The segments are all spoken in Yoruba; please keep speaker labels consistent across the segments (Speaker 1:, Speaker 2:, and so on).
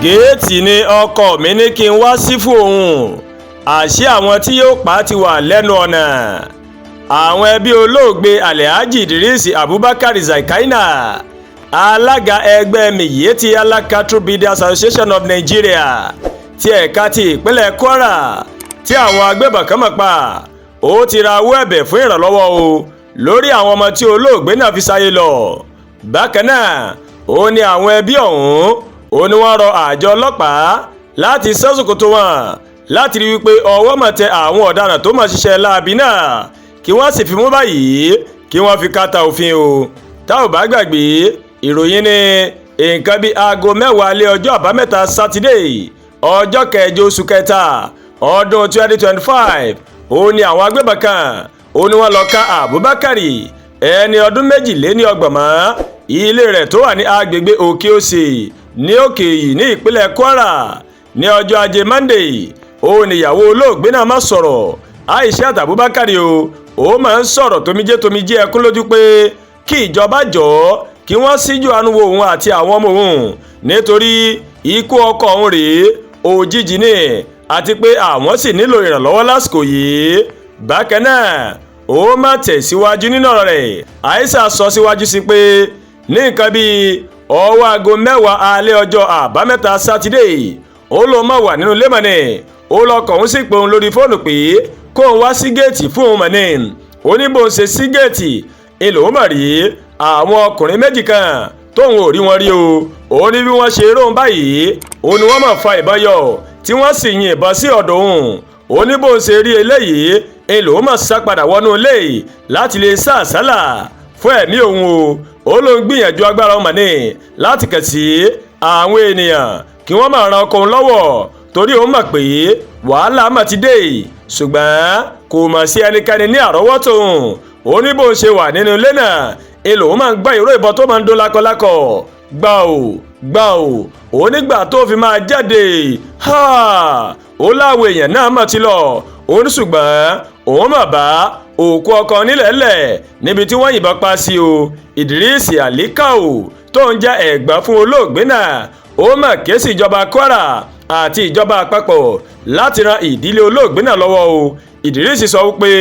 Speaker 1: Géètì ni ọkọ mi ní kí n wá sí fún òun, àṣé àwọn tí yóò pa á ti wà lẹ́nu ọ̀nà. Àwọn ẹbí olóògbé Alhaji Idris Abubakar Zaikaina, alága ẹgbẹ́ Miyetti Allah Cattle Breeders Association of Nigeria ti ẹ̀ka ti ìpínlẹ̀ Kwara, tí àwọn agbébọn kan mọ̀ pa, ó ti rawọ́ ẹ̀bẹ̀ fún ìrànlọ́wọ́ o lórí àwọn ọmọ tí olóògbé náà fi sáyé lọ. Bákan náà, ó ní àwọn ẹbí ọ̀hún, ó ní wọ́n rọ àjọ ọlọ́pàá láti sẹ́sùkòtò wọn láti rí wípé ọwọ́ mọ̀ tẹ àwọn ọ̀daràn tó mọ̀ ṣiṣẹ́ láabi náà, kí wọ́n sì fi mú báyìí, kí wọ́n fi kàtà òfin o. Tá ò bá gbàgbé, ìròyìn ní nǹkan bíi aago 10 alẹ́ ọjọ́ Àbámẹ́ta Sátidé, ọjọ́ 8 oṣù kẹta ọdún 2025, ó ní àwọn agbébọn kan, ó ní wọ́n lọ ká Abubakar, ẹni ọdún 32 mọ́ ilé rẹ̀ tó wà ní agbègbè Òkè Òsè ní Òkè Èyí ní ìpínlẹ̀ Kwara. Ní ọjọ́ Ajé Monday, ó níyàwó olóògbé náà má sọ̀rọ̀, Aishat Abubakar o. Ó máa ń sọ̀rọ̀ tomijé tomijé, ẹkún lójú, pé kí ìjọba jọ̀ọ́, kí wọ́n síjú àánú wo òun àti àwọn ọmọ òun, nítorí ikú ọkọ òun rèé, òjijì ni, àti pé àwọn sì nílò ìrànlọ́wọ́ lásìkò yìí. Bákan náà, ó má tẹ̀síwájú nínú ọ̀rọ̀ rẹ̀. Aisha sọ síwájú sí pé ní nǹkan bíi ọwọ́ aago 10 alẹ́ ọjọ́ Àbámẹ́ta Sátidé, ó ló mọ̀ wà nínú ilé mọ̀nì, ó lọkọ̀ òun sì pé òun lórí fóònù pé kóun wá sí géètì fún òun mọ̀nì. Ó ní bóun ṣe sí géètì, ìlò mọ̀ rí àwọn ọkùnrin méjì kan tóun ò rí wọn rí o. Ó ní bí wọ́n ṣe róun báyìí, ó ní wọ́n mọ̀ fa ìbọn yọ, tí wọ́n sì yin ìbọn sí ọ̀dọ̀ òun. Ó ní bóun ṣe rí eléyìí, ìlò mọ̀ sá padà wọnú ilé láti lè sá àsálà fún ẹ̀mí òun o. Ó lóun gbìyànjú agbára ọmọ ní láti kàn sí àwọn ènìyàn kí wọ́n máa ran ọkọ òun lọ́wọ́, torí òun mọ̀ pé wàhálà mà ti dé, ṣùgbọ́n kò mọ̀ sí ẹnikẹ́ni ní àrọ́wọ́tò òun. Ó ní bóun ṣe wà nínú ilé náà, èlò òun máa ń gbọ́ ìró ìbọn tó máa ń dún lákọlákọ, gbà ò gbà ò. Ó nígbà tó fi máa jáde, ó láwọn èèyàn náà mọ̀ ti lọ. Ó ní ṣùgbọ́n òun mà bá òkú ọkọ nílẹ̀ẹ́lẹ̀ níbi tí wọ́n yìnbọn pa sí o. Idris Alikau, tó ń jẹ́ ẹ̀gbọ́n fún olóògbé náà, ó mà ké sí ìjọba Kwara àti ìjọba àpapọ̀ láti ran ìdílé olóògbé náà lọ́wọ́ o. Idris sọ wípé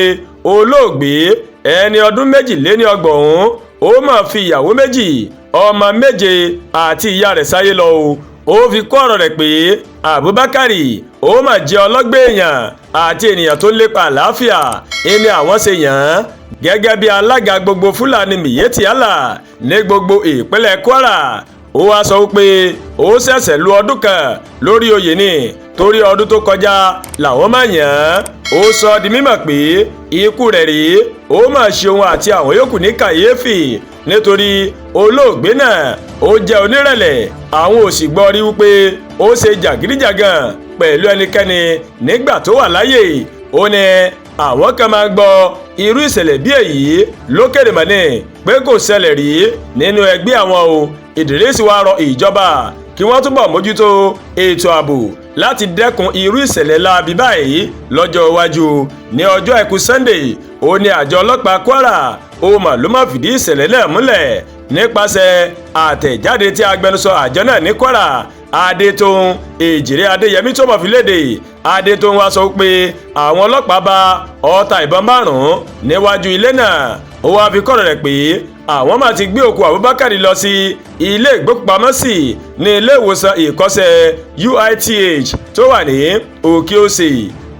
Speaker 1: olóògbé ẹni ọdún 32 ọ̀hún, ó mà fi ìyàwó méjì, ọmọ méje àti ìyá rẹ̀ sáyé lọ o. Ó fi kó ọ̀rọ̀ rẹ̀ pé Abubakar, ó mà jẹ́ ọlọ́gbẹ́ èèyàn àti ènìyàn tó ń lépa àlàáfíà, ìní àwọn ṣe yàn án gẹ́gẹ́ bí alága gbogbo Fúlàní Miyetti Allah ní gbogbo ìpínlẹ̀ Kwara. Ó wá sọ wípé ó ṣẹ̀ṣẹ̀ lu ọdún kan lórí oyè ni, torí ọdún tó kọjá làwọn máa yàn án. Ó sọ di mímọ̀ pé ikú rẹ̀ rèé, ó mà ṣe òun àti àwọn yòókù ní kàyéfì, nítorí olóògbé náà, ó jẹ́ onírẹ̀lẹ̀, àwọn ò sì gbọ́ rí wípé ó ṣe jàgídíjàgan pẹ̀lú ẹnikẹ́ni nígbà tó wà láyè. Ó ní àwọn kan máa ń gbọ́ irú ìṣẹ̀lẹ̀ bí èyí lókèrè mọ́ni, pé kò ṣẹlẹ̀ rí nínú ẹgbẹ́ àwọn o. Idris wá rọ ìjọba kí wọ́n túbọ̀ mójútó ètò ààbò láti dẹ́kun irú ìṣẹ̀lẹ̀ láabi báyìí lọ́jọ́ iwájú. Ní ọjọ́ Àìkú Sunday, ó ní àjọ ọlọ́pàá Kwara, ó mà ló má fìdí ìṣẹ̀lẹ̀ náà múlẹ̀ nípasẹ̀ àtẹ̀jáde tí agbẹnusọ àjọ náà ní Kwara, Adétòun Èjìrè Adéyẹmí, tó mọ̀ fi léde. Adétòun wá sọ pé àwọn ọlọ́pàá bá ọta ìbọn márùn-ún níwájú ilé náà. Ó wáá fi kọ́rọ̀ rẹ̀ pé àwọn máa ti gbé òkú Abubakar lọ sí ilé ìgbókùpamọ́sí ní ilé ìwòsàn ìkọ́sẹ̀ UITH tó wà ní Òkè Òsè.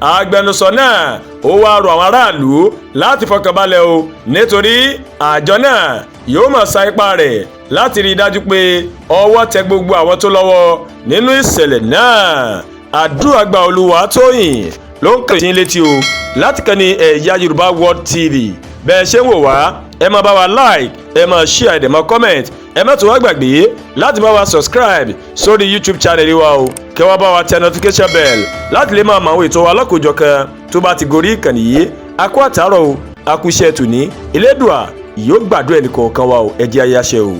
Speaker 1: Agbẹnusọ náà, ó wáá rọ àwọn aráàlú láti fọkànbalẹ̀ o, nítorí àjọ náà yóò máa sa ipá rẹ̀ láti rí i dájú pé ọwọ́ tẹ gbogbo àwọn tó lọ́wọ́ nínú ìṣẹ̀lẹ̀ náà. Àdúrà gba. Olúwa Tóyìn ló ń kàn sí létí o láti kàn ní Ẹ̀yà Yorùbá World TV. Bẹ́ẹ̀ ṣe ń wò wá, ẹ máa bá wa like, ẹ máa share, ẹ dẹ̀ máa comment. Ẹ má tún wá gbàgbé láti bá wa subscribe sórí YouTube channel wa o, kẹ́ wá bá wa tẹ notification bell láti lè máa mọ àwọn ètò wa lọ́kòjọ̀kan tó bá ti gorí ìkànnì yìí. A kú àtàárọ̀ o, a kú iṣẹ́ tòní. Elédùà yóò gbàdúrà ẹnì kọ̀ọ̀kan wa o. Ẹ jẹ́ ayáṣẹ́ o.